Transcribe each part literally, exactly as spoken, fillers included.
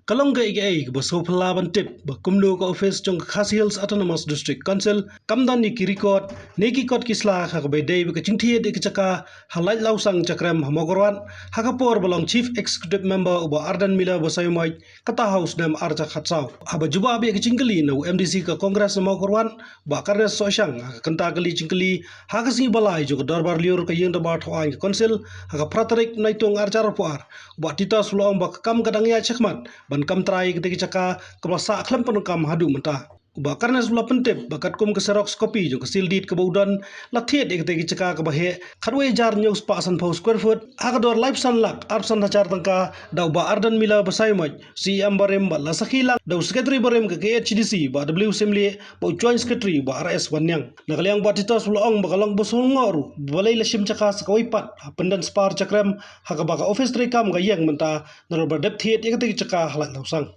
Ka long kaei kaei kaba sngewphylla ban tip ba kumno ka ophis jong ka Khasi Hills Autonomous District Council kam don ïa ki record ne ki kot ki sla ha kaba ïadei bad ka jingthied ïa ka jaka ha Laitlawsang Jakrem ha Mawkyrwat ha ka por ba long Chief Executive Member u Bah Ardent Miller Basaiawmoit kata ha u snem ar hajar khatsaw. Haba jubab ïa ka jingkylli na u M D C ka Congress na Mawkyrwat Bah Carnes Sohshang ha ka kynta kali jingkylli ha ka sngi ba lai jong ka dorbar lyiur ka ïing dorbar thaw aiñ ka Council ha ka phra tarik Naitung ar hajar arphew ar, u Bah Titos u la ong ba ka kam ka dang ïaid shakhmat ban kam trai ïa katei ka jaka kaba la sah khlem pyndonkam haduh mynta. U Bah Carnes u la pyntip ba katkum ka xerox copy jong ka seal deed kaba u don la thied ïa katei ka jaka kaba heh khatwei hajar hynñiew spah sanphew square foot ha ka dor laiphew san lak arphew san hajar tyngka da u Bah Ardent Miller Basaiawmoit, C E M barim, bad la sakhi lang da u Secretary barim ka K H A D C Bah W Syiemlieh bad u Joint Secretary Bah R S Wanniang. Na ka liang Bah Titos u la ong ba ka long ba sngewnguh ruh ba balei la shim jaka sa kawei pat ha Pyndenspar Jakrem ha kaba ka ophis treikam ka ïeng mynta nalor ba dep thied ïa katei ka jaka ha Laitlawsang.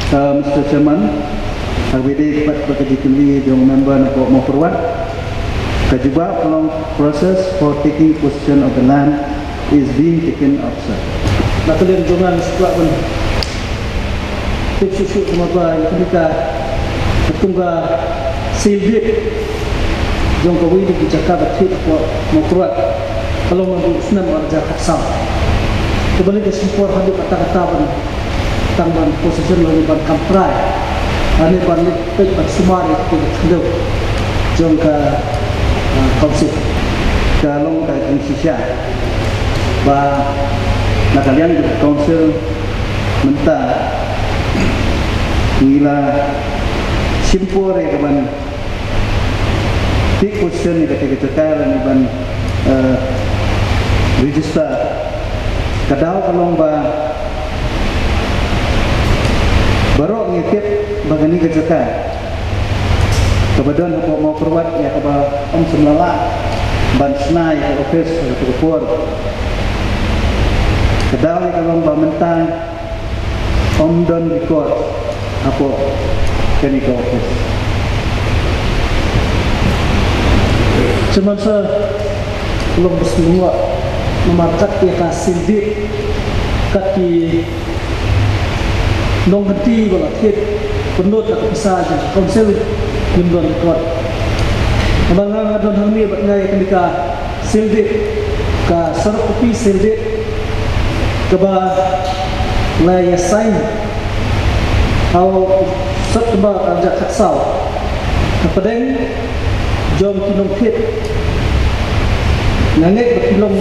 Uh, Mister Chairman, ha kaba ïadei pat bad ka jingkylli jong u member na pdeng Mawkyrwat, ka jubab ka long process for taking possession of the land is being taken up, sir. Na ka liang jong nga nga sngewkwah ban tip shuh shuh kumba ïa kane ka katkum ka seal deed jong kawei na ki jaka ba thied hapoh Mawkyrwat ka long naduh u snem ar hajar khatsaw. Te balei ka shim por haduh katta katta ban tang ban possession lane ban kam trai lane ban leit peit ban sumar ïa ka khyndew jong ka, ah, council. Ka long ka jingshisha ba na ka liang ka council mynta ngi la shim por ïa ka ban take possession ïa katei ka jaka lane ban, eh, register. Ka daw ka long ba baroh ngi tip ba kane ka jaka kaba don hapoh Mawkyrwat ïa kaba ym shym la lah ban shna ïa ka ophis ha kata ka por. Ka daw ïa ka long ba mynta ym don record hapoh kane ka ophis. Chairman sir, ka long ba sngewnguh namar kat ïa ka seal deed kat ki nongkynti ba la thied pynlut da ka pisa jong ka council ngim don record. Namar nga nga don hangne bad nga ïa kane ka seal deed, ka xerox copy seal deed kaba la ïa sign ha u September ar hajar khatsaw. Hapdeng jong ki nongthied nga ngeit ba ki long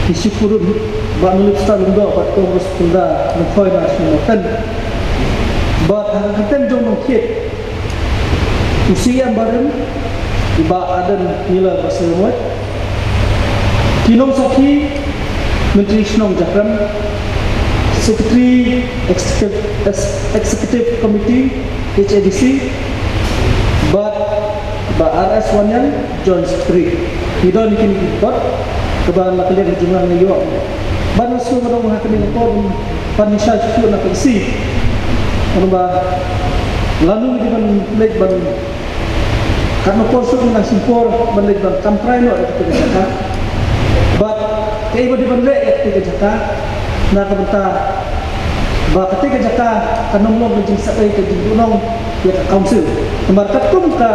ki shikurun ba Nongrwai Star Lyngdoh bad Congress Hilda Lyngkhoi na shnong Mawten. Bad ha ka kyrteng jong nongthied u C E M barim, i Bah Ardent Miller Basaiawmoit, ki nongsakhi, Myntri Shnong Jakrem, Secretary Executive, Ex-, Executive Committee, H A D C, bad Bah R S Wanniang, Joint Secretary. Ngi don ïa kine ki kot kaba na ka liang jong nga nga ïoh. Bad nga shu nga dang ha kane ka por ban shai shuh na ka E C. Namar ba lano ngi dei ban leit ban katno por shuh ngi nang shim por ban leit ban kam trai noh ïa kata ka jaka. Bad kaei ba dei ban leh ïa kata ka jaka na ka bynta ba kata ka jaka kan ym long ka jingsabai ka jingduhnong ïa ka council. Namar katkum ka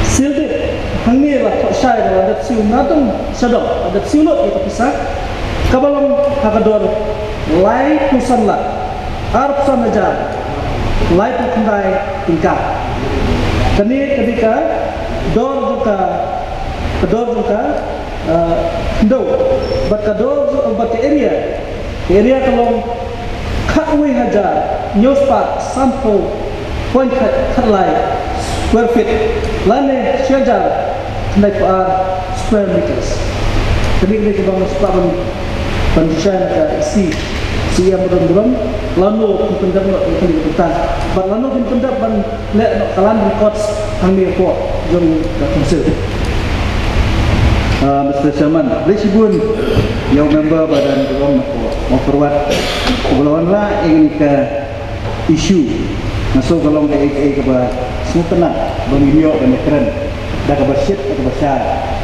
seal deed hangne la thoh shai ba la dep siew na dong sha dong, la dep siew lut ïa ka pisa kaba long ha ka dor laiphew san lak arphew san hajar laiphew khyndai tyngka. Kane ka dei ka dor jong ka, ka dor jong ka, eh, khyndew. Bad ka dor jong, bad ka area, ka area ka long khatwei hajar hynñiew spah sanphew point khat, khatlai square feet lane shi hajar khyndai phew ar square meters. Kane ka dei kaba nga sngewkwah ban, ban shai na ka E C, C E M burom burom, lano kin pyndep noh ïa kane ka bynta bad lano kin pyndep ban leh noh ka land records hangne hapoh jong ka council. Ah, Mister Chairman, khublei shibun ïa u member ba don burom hapoh Mawkyrwat uba la wan lah ïa kane ka issue. Nga sngew ka long kaei kaei kaba sngewtynnat ba ngin ïoh ban ïakren da kaba shit da kaba shai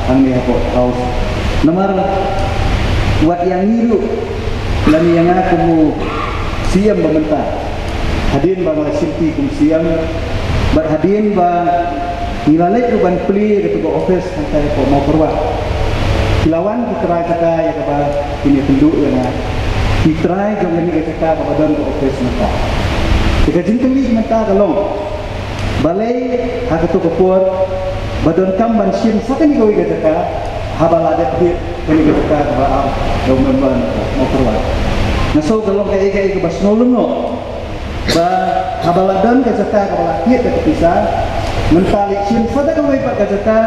hangne hapoh House. Namar wat ïa ngi ruh lane ïa nga kum u CM ba mynta. Hadien ba nga la shimti kum CM bad hadien ba ngi la leit ruh ban plie ïa katu ka office hangtai hapoh Mawkyrwat, ki la wan ki trai jaka ïa kaba kin ïakynduh ïa nga, ki trai jong kane ka jaka kaba don ka office mynta. Te ka jingkylli mynta ka long, balei ha katu ka por ba donkam ban shim sa kane kawei ka jaka haba la dep thied kane ka jaka kaba ar da u member na Mawkyrwat? Nga sngew ka long kaei kaei kaba sngewlem noh ba haba la don ka jaka kaba la thied da ka pisa, mynta leit shim sa da kawei pat ka jaka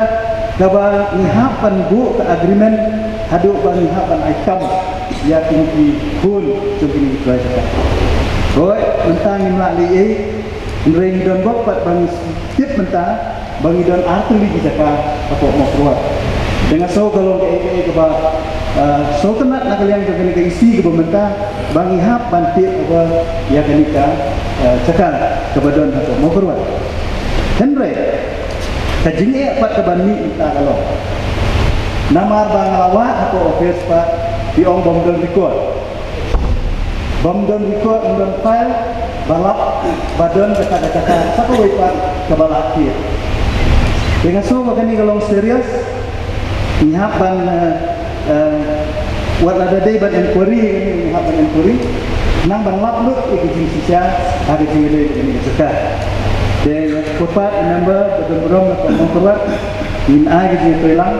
kaba ngi hap ban buh ka agreement haduh ba ngi hap ban ai kam ïa kine ki khun jong kine ki trai jaka. Hooid, mynta ngim lah leh ei, hynrei ngi don bok pat ba ngi tip mynta ba ngi don ar tylli ki jaka hapoh Mawkyrwat. Te nga sngew ka long kaei kaei kaba, ah, sngewtynnat na ka liang jong kane ka E C kaba mynta ba ngi hap ban thied kaba ïa kane ka, ah, jaka kaba don hapoh Mawkyrwat. Hynrei ka jingeh pat kaba mih mynta ka long, namar ba nga la wad hapoh office pat ki ong bym don record. Bym don record, bym don file ba lap ba don kata ka jaka sa kawei pat kaba la thied. Te nga sngew ba kane ka long serious. Ngi hap ban, eh, eh, wat lada dei ban inquiry, ngi hap ban inquiry, nang ban lap lut ïa ka jingshisha ha ka jingïadei bad kane ka jaka. Te ïa ka kyrpad ïa u member ba don burom na ka Mawkyrwat, ngin ai ka jingïatreilang.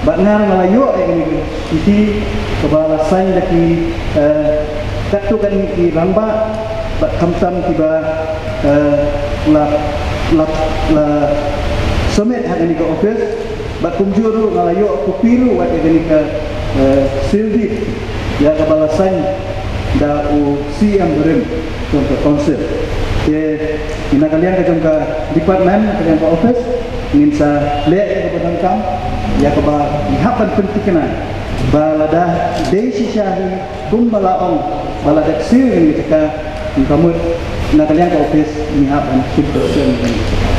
Bad nga ruh nga la ïoh ïa kane ka shithi kaba la sign da ki, eh, katto katne ki rangbah bad khamtam kiba, eh, la, la, la submit ha kane ka office. Bad kumjuh ruh nga la ïoh copy ruh wat ïa kane ka, eh, seal deed ïa kaba la sign da u CM barim jong ka council. Te na ka liang ka jong ka department, na ka liang ka office, ngin sa leh ïa kaba donkam, ïa kaba ngi hap ban pynthikna ba lada dei shisha hi kumba la ong ba la dep seal ïa kane ka jaka, kumta mut na ka liang ka office ngi hap ban shim ka sien ïa kane ka jaka.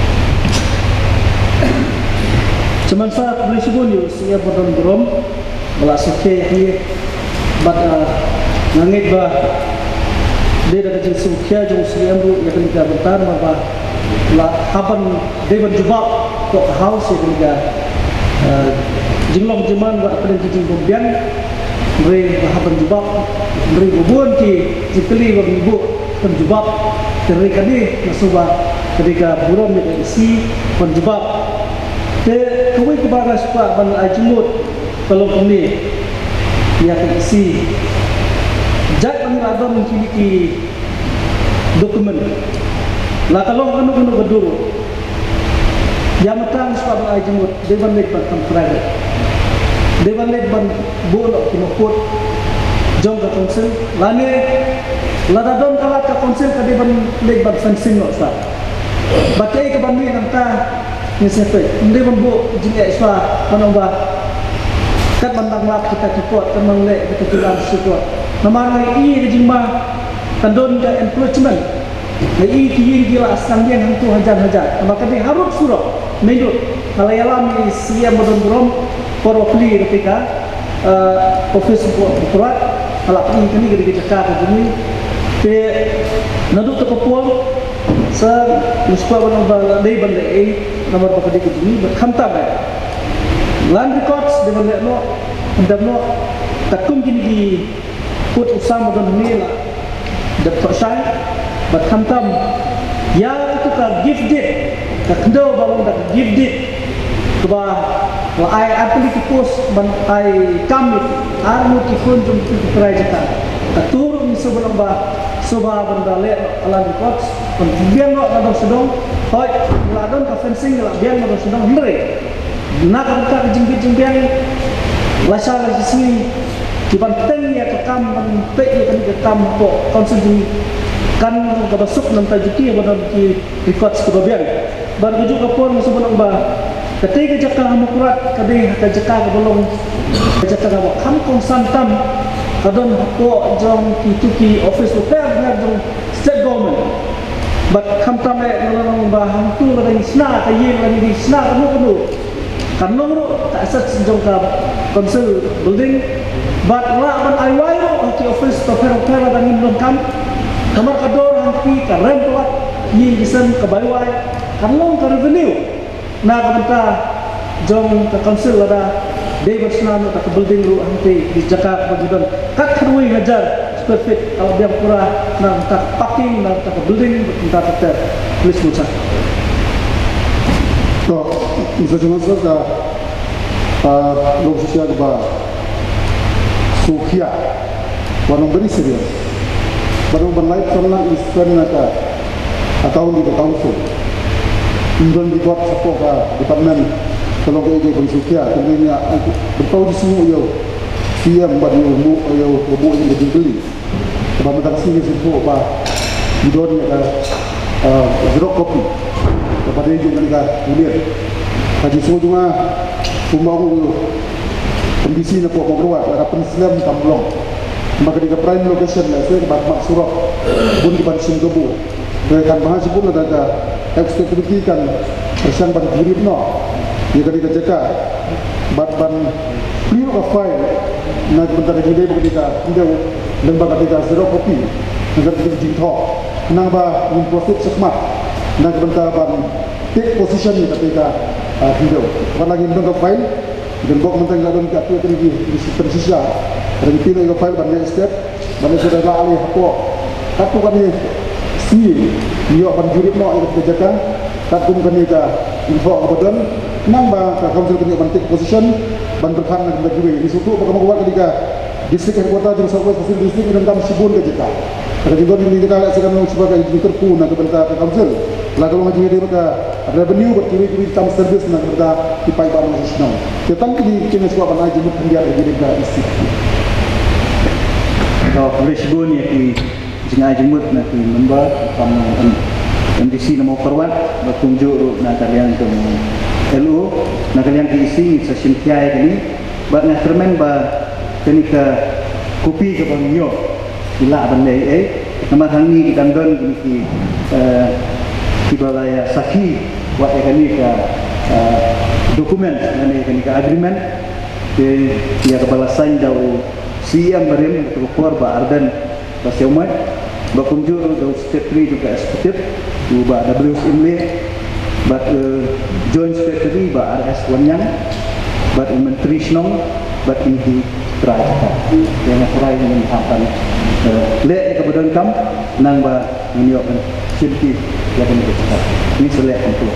Sa man sa khublei shibun ïa u CM ba don burom ba la sakhi ïa ki, bad, ah, nga ngeit ba dei da ka jingsngewkhia jong u CM ruh ïa kane ka bynta namar ba la hap ban dei ban jubab hapoh ka House ïa kane ka, ah, jinglong jingman bad hapdeng ki jingbymbiang. Hynrei la hap ban jubab, hynrei ba bun ki jingkylli ba ngi buh ban jubab. Hynrei kane nga sngew ba ka dei ka burom ïa ka E C ban jubab. Te kawei kaba nga sngewbha ban ai jingmut ka long kumne ïa ka E C. Jait ba ngi la don kine ki document, la ka long kano kano ka dur, ïa mynta nga sngewbha ban ai jingmut, dei ban leit ban kyntrei, dei ban leit ban buh noh ki mawkut jong ka council, lane lada don ka lad ka council ka dei ban leit ban fencing noh sa. Bad kaei kaban mih nangta, ngi sngewthuh, ym dei ban buh jingeh shuwa ban ong ba kat ban dang lap kita ki kot, kat ban leh kita ki lam shu kot. Namar ngi i ka jingma kan don ka encroachment. Ngi i ki ïing ki la sdang ïeng hangtu hajan hajan. Namar ka dei harud surok. Mendut ka la ïalam ïa i CM ba don burom por ba plie kata ka eh, office report, report, ka la pynïeng kane ka dei ka jaka ka jong ngi. Te naduh kata ka por sa ngi sngewbha ban ong ba la dei ban leh ei namar ba ka dei ka jong ngi, bad khamtam eh land records dei ban leh noh, khamtam noh, katkum kine ki kut u sam ba don hangne la dep thoh shai, bad khamtam ïa katu ka gift deed, ka khyndew ba long da ka gift deed kaba la ai ar tylli ki post ban ai kam ïa ki ar ngut ki khun jong ki trai jaka. Katu ruh ngi sngewbha ban ong ba sngewbha ban da leh ka land records ban biang noh na dong sha dong. Hooid, la don ka fencing ka la biang na dong sha dong, hynrei na ka bynta ka jingbit jingbiang, lashai lashisngi ki ban teng ïa ka kam ban peit ïa kane ka kam hapoh council jong ngi, kan kaba suk namar ki ba don ki records kiba biang. Bad kajuh ka por nga sngewbha ban ong ba katei ka jaka ha Mawkyrwat ka dei ka jaka kaba long ka jaka kaba kham kongsan tam, ka don hapoh jong kitu ki office bapher bapher jong state government. Bad khamtam eh nga la ong ba hangtu lada ngi shna ka ïing, lada ngi shna kano kano, kan long ruh ka asset jong ka council building. Bad lah ban ai wai ruh ha ki office bapher bapher lada ngim donkam. Namar ka dor hangtei ka rem ka wat, ngi ngi sem ka bai wai, ka long ka revenue na ka bynta jong ka council lada dei ban shna noh ka building ruh hangtei ki jaka kaba ju don kat khatwei hajar square feet ka la biang pura na ka bynta ka parking, na ka bynta ka building, na ka bynta ka ter. Please, Musa. To, Mister Chairman, sir, ka, ah, long shisha kaba shuh khia, ba long very serious. Ba long ban lai san lak ngi spend na ka account jong ka council. Ym don record shapoh ka department, ka long kaei kaei ban shuh khia. Te ngi ïa, ah, ban pynpaw jingsngew ïa u C M bad ïa u buh, ïa u buh ïa ka jingkylli. Kaba mynta ka sngi ngi sngewthuh ba ngi don ïa ka, ah, xerox copy kaba dei jong kane ka unit. Ka jingsngew jong nga, kumba ong u M D C na pdeng Mawkyrwat, lada pynslem kam long. Namar kane ka prime location lehse kaba mat surok, bun kiban shim kabu. Te kan bha shibun lada ka executive committee kan pyrshang ban jurip noh ïa kane ka jaka bad ban plie noh ka file na ka bynta ka jingdei bad kane ka khyndew, lyngba kane ka xerox copy, na ka bynta ka jingthoh, khnang ba ngin proceed shakhmat na ka bynta ban take possession ïa kane ka, ah, khyndew. Wat la ngim don ka file, ngin bok mynta ngi la don ka tu ka ri ki, ki system shisha. Ring phi ïa ka file ban next step, ban next step la ali hapoh katto katne sngi, ïoh ban jurip noh ïa ka jaka katkum kane ka jingthoh kaba don, khnang ba ka council kan ïoh ban take possession ban pyrkhat na ka bynta kiwei. Ngi sngewthuh ba ka Mawkyrwat ka dei ka district headquarter jong South West Khasi Hills District, ngi donkam shibun ka jaka. Ka jingdon jong ka jaka lehse kan long shibun ka jingkyrkhu na ka bynta ka council. La ka long ka jingïadei bad ka revenue bad kiwei kiwei ki term service na ka bynta ki paidbah nongshong shnong. Te tang kine ki, kine shuwa ban ai jingmut khyndiat ïa kine ki district. To, khublei shibun ïa ki jingai jingmut na ki member, kam M D C na Mawkyrwat, bad kumjuh ruh na ka liang jong L O, na ka liang ka E C, ngi sa shim khia ïa kane. Bad nga kyrmen ba kane ka kopi kaba ngi ïoh, ngi lah ban leh ei ei. Namar hangne ki dang don kine ki, eh, kiba la ïa sakhi wat ïa kane ka, eh, document, lane ïa kane ka agreement. Te ïa kaba la sign da u C E M barim, kato ka por Bah Ardent Basaiawmoit, bad kumjuh ruh da u secretary jong ka executive, u Bah W S Imlieh, bad, eh, joint secretary Bah R S Wanniang, bad u myntri shnong, bad i ki trai jaka. Ïa nga trai ngin hap ban, eh, leh ïa kaba donkam, khnang ba ngin ïoh ban shim ki ïa kane ka jaka. Ngin sa leh kumto.